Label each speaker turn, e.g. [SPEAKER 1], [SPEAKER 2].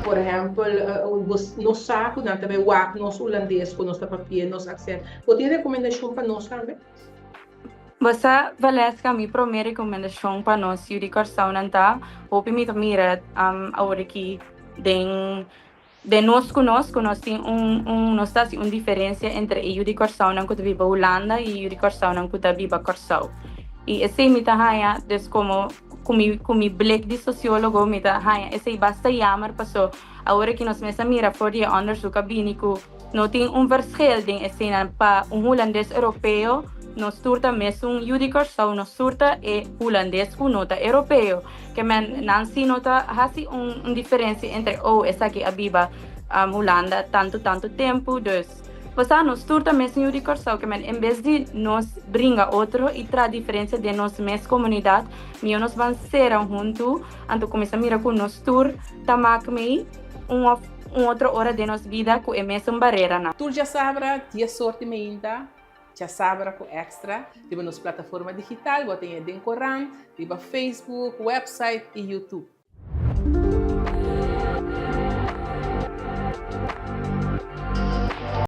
[SPEAKER 1] Por ehèmpel, nos sa ku nan ta bai wak nos hulandes ku nos ta papia, nos aksènt. Bo tin rekomendashon pa nos tambe?
[SPEAKER 2] Bo sa, Valeska, mi promé rekomendashon pa nos yu di Kòrsounan ta, hopi mi ta mira awor aki den den nos ku nos, ku nos tin un un nos ta hasi un diferensia entre e yu di Kòrsounan ku ta biba Hulanda i e yu di Kòrsounan ku ta biba Kòrsou. I esei mi ta haña, dus komo ku mi ku mi blik di sosiólogo mi ta haña esei basta yamer paso awor aki nos mes a mira for di e onderzoek a bini ku no tin un verschil den eseinan pa un hulandes europeo nos tur ta mesun yu di Kòrsou nos tur ta e hulandes ku no ta europeo ke men nan si no ta hasi un un diferensia entre oh esaki a biba Hulanda tantu tantu tempu dus Pasá nos tur ta mes yu di Kòrsou ke men en bes di nos bringa otro i traha diferensia den nos mes komunidat, mihó nos ban sera huntu anto kuminsá mira ku nos tur ta mak mei un òf un otro ora den nos bida ku e mesun bareranan.
[SPEAKER 1] Tur djasabra, dies or di meinta, Djasabra ku Extra, riba nos plataforma digital, bo ta haña den korant, riba Facebook, website i YouTube.